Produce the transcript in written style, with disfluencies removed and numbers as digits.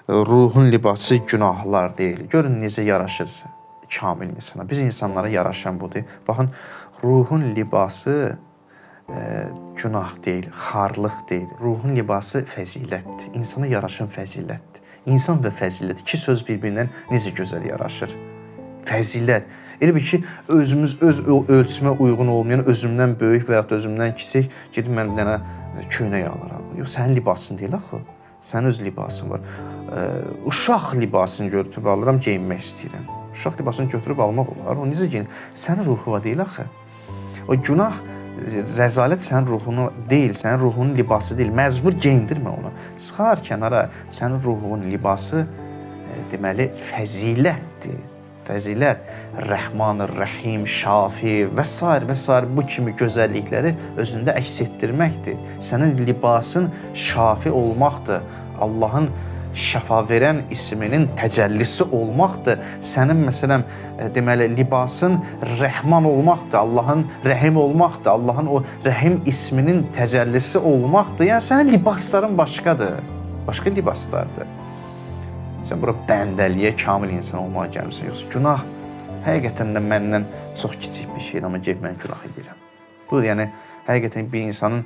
Ruhun libası günahlar deyil. Görün necə yaraşır kamil insana. Biz insanlara yaraşan budur. Baxın, ruhun libası günah deyil, xarlıq deyil. Ruhun libası fəzilətdir. İnsana yaraşan fəzilətdir. İnsan və fəzilət iki söz bir-birindən necə gözəl yaraşır. Fəzilət. Elə bil ki, özümüz öz ölçümə uyğun olmayan, özümdən böyük və ya da özümdən kiçik gedib mən bir dənə köynək alıram. Yox, sənin libasın deyil axı. Sənin öz libasın var. Uşaq libasını götürüb alıram, geyinmək istəyirəm. Uşaq libasını götürüb almaq olar. O necə geyin? Sənin ruhuna deyil axı. O günah, rəzalət sənin ruhunu deyil, sənin ruhunun libası deyil. Məcbur geyindirmə onu. Çıxar kənara. Sənin ruhunun libası deməli fəzilətdir. Fəzilət, Rəhman, Rəhim, Şafi və sair və sair bu kimi gözəllikləri özündə əks etdirməkdir. Sənin libasın Şafi olmaqdır. Allahın şəfa verən isminin təcəllisi olmaqdır. Sənin məsələn deməli libasın Rəhman olmaqdır, Allahın Rəhim olmaqdır, Allahın o Rəhim isminin təcəllisi olmaqdır. Yəni sənin libasların başqadır. Başqa libaslardır. Sən bura bəndəliyə, kamil insan olmağa gəlmisən. Yoxsa günah həqiqətən də məndən çox kiçik bir şeydir, amma gedib mən günah edirəm. Bu, yəni həqiqətən bir insanın